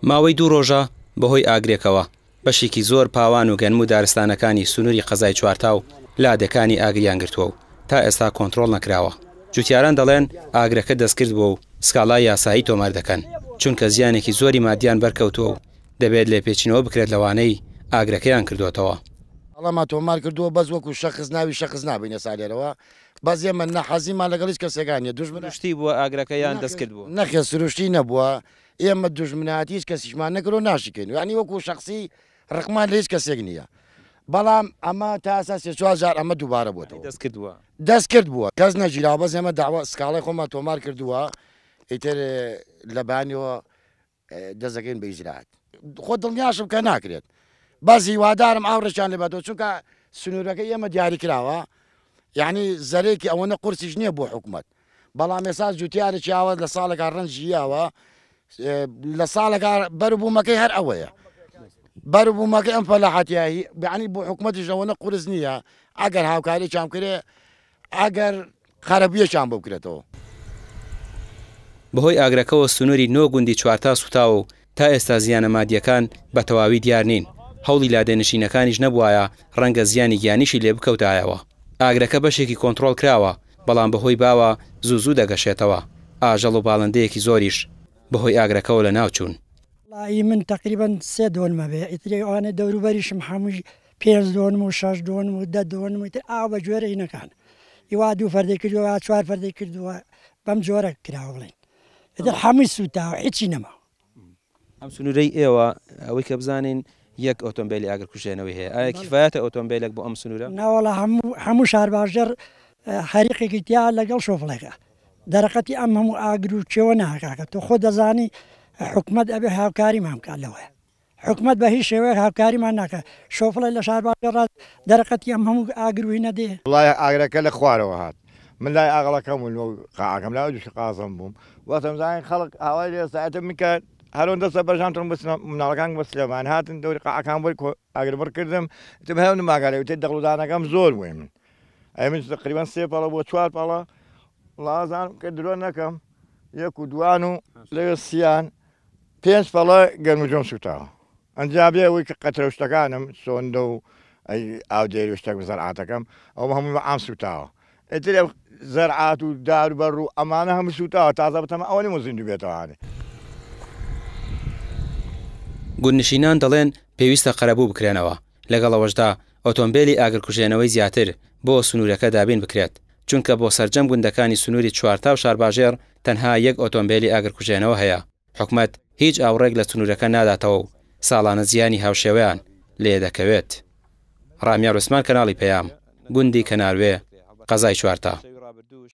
ماوەی دوو ڕۆژە بەهۆی ئاگرێکەوە بەشێکی زۆر پاوان و گەنم و دارستانەکانی سنووری قەزای چوارتا و لادێکانی ئاگریان گرتووە و تا ئێستا کۆنترۆڵ نەکراوە. جوتیاران دەڵێن ئاگرەکە دەستکرد بووە و سکاڵای یاسایی تۆمار دەکەن، چونکە زیانێکی زۆری مادیان بەرکەوتووە و دەبێت لێپێچینەوە بکرێت لەوانەی ئاگرەکەیان کردووەتەوە. سکاڵامان تۆمار کردووە بەس وەکو شەخس ناوی شەخس نابەین ئێستا لێرەوە بەس ئێمە نە حەزیمان لەگەڵ هیچ کەسێکا نیە دوژمن. سروشتی بووە ئاگرەکە یان دەستکرد بووە؟ نەخێر سروشتی نەبووە ئێمە دوژمنایەتی هیچ کەسیشمان نەکردووە ناشیکەین یانی وەکو شەخسی ڕقمان لە هیچ کەسێک نییە بەڵام ئەمە تا ئێستا سێ چوار جار ئەمە دووبارە بووەتەوە. دەستکرد بووە؟ دەستکرد بووە کەس نەگیراوە بەس ئێمە داوا سکاڵای خۆمان تۆمار کردووە ئیتر لە بەیانیەوە دەست دەکەین بە ئیجرائات خۆ دڵنیاشم کە ناکرێت بەس هیوادارم ئاوڕێکیان لێ باتەوە چونکە سنوورەکەی ئێمە دیاری کراوە یعنی زەرێکی ئەوەنە قورسیش نییە بۆ حکوومەت بەڵام ئێستا جوتیارێکی ئاوا لە ساڵێکا ڕەنجی یاوە لە ساڵێکا بەروبوومەکەی هەر ئەوەیە بەروبوومەکەی ئەم فەلاحەتیایی یعنی بۆ حکوومەتیش ئەوەنە قورس نییە ئەگەر هاوکارییان بکرێ ئەگەر قەرەبوویەکیان بۆ بکرێتەوە. بەهۆی ئاگرەکەوە سنووری نۆ گوندی چوارتا سووتاوە و تا ئێستا زیانە مادییەکان بە تەواوی دیار نین، هەوڵی لادێنشینەکانیش نەبوایە ڕەنگە زیانی گیانیشی لێ بکەوتایەوە. ئاگرەکە بەشێکی کۆنتڕۆڵ کراوە، بەڵام بەهۆی باوە زوو زوو دەگەشێتەوە، ئاژەڵ و باڵندەیەکی زۆریش بەهۆی ئاگرەکەوە لەناوچوون. وەڵایی من تەقریبەن سێ دۆنمە بێ ئیتر ئەوانەی دەوروبەریشم هەمووی پێنج دۆنم و شەش دۆنم و دە دۆنم و ئیتر ئاو بە گوێرەی هینەکان ئیوا دوو فەردەی کردووە یا چوار فەردەی کردووە بەم جۆرە کراوە بڵێین ئیتر هەمووی سووتاوە هیچی نەماوە. ئەم سنوورەی ئێوە ئەوەی کە بزانین یەک ئۆتۆمبێلی ئاگرکوژێنەوەی هەیە، ئایا کیفایەتە ئۆتۆمبێلێک بۆ ئەم سنوورە؟ ناوەڵا هەموو هەموو شارباژێڕ حەریقێکی تیا لەگەڵ شۆفڵێکە دەرەقەتی ئەم هەموو ئاگر و کێوە نا کاکە تۆ خۆت دەزانی حکومەت ئەبێ هاوکاریمان بکات لەوەیە حکومەت بە هیچ شێوەیەک هاوکاریمان ناکات شۆفڵێ لە شارباژێڕ دەرەقەتی ئەم هەموو ئاگر و هینە دێ. وەڵای ئاگرەکە لە خوارەوە هات من لای ئاغڵەکەم بووم لۆ قاعەکەم لای دوو قازم بووم وەختم زانین خەڵک هاوای لێ ئێستا من کە هەرۆن دەستە بەژان تڕم بچنە مناڵەکان بۆ سلێمان هاتن دەوری قاعەکان بۆی ئاگر بڕ کردم تم هەیە نماگالێ وتێ دەغڵودانەکەم زۆر بووی من ئەی من تقریبا سێ پەڵە بۆ چوار پەڵە ڵازان کە درۆ نەکەم یەک و دوان و لەوێ سیان پێنج پەڵە گەرم و جۆم سوتاوە ئەنجا بێ ئەوەی کە قەترە و شتەکانم سۆندە و ئەی ئاودێری و شتەک زەرعاتەکەم ئەو هەموو بە عام سوتاوە ئیتر ئەو زەرعات و دار بەڕ و ئەمانە هەموو سوتاوە تازە بتەمە ئەوە نیمە زیندوو بێتەوانێ. گوندنشینان دەڵێن پێویستە قەرەبوو بکرێنەوە، لەگەڵ ئەوەشدا ئۆتۆمبێلی ئاگرکوژێنەوەی زیاتر بۆ سنوورەکە دابین بکرێت، چونکە بۆ سەرجەم گوندەکانی سنووری چوارتا و شارباژێڕ تەنها یەک ئۆتۆمبێلی ئاگرکوژێنەوە هەیە، حکومەت هیچ ئاوڕێک لە سنوورەکە ناداتەوە و ساڵانە زیانی هاوشێوەیان لێدەکەوێت. ڕامیار عوسمان کەناڵی پەیام، گوندی کەناروێ، قەزای چوارتا.